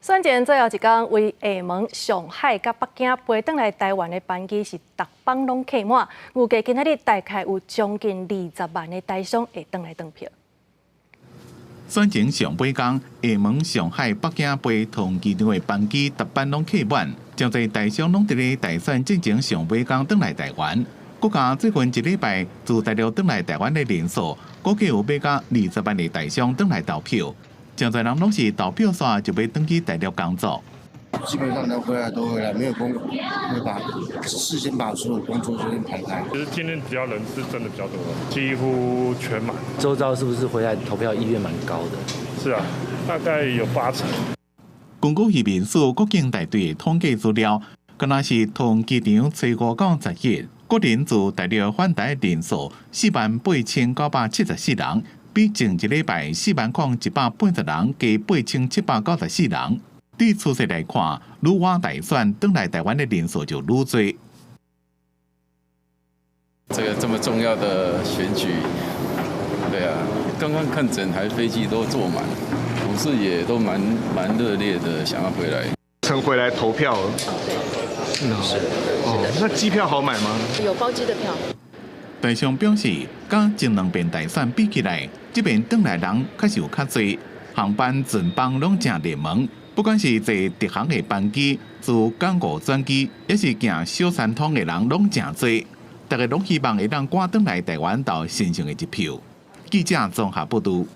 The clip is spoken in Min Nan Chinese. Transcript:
選前最後一工，為廈門、上海佮北京飛轉來台灣的班機是逐班攏客滿，預計今仔日大概有將近20萬的台商會轉來投票。選前上尾工，廈門、上海、北京飛桃園機場的班機逐班攏客滿，誠濟台商攏佇咧大選進前上尾工轉來台灣。閣加最近一禮拜自大陸轉來台灣的人數，估計有欲到20萬的台商轉來投票。誠濟人攏是投票煞就欲轉去大陸工作。基本上能回來都回來，沒有工會把事先把所有工作先排開。其實今天比較人是真的比較多，幾乎全滿。周遭是不是回來投票意願蠻高的？是啊，大概有八成。根據移民署國境大隊統計資料，敢若是桃園機場初五到十一，國人自大陸返台人數48,974人。比前一禮拜40,180人加8794人。對趨勢來看，愈倚大選轉來台灣的人數就愈多。這個這麼重要的選舉，對啊，剛剛看整台飛機都坐滿，同事也都蠻熱烈的想要回來。曾回來投票。是哦，那機票好買嗎？有包機的票。台商表示，佮前兩遍大選比起來，這遍轉來人確實有較濟，航班全班攏誠熱門。不管是坐直航的班機、自港澳轉機，抑是行小三通的人，攏誠濟。大家攏希望會當趕轉來台灣投神聖的一票。記者綜合報導。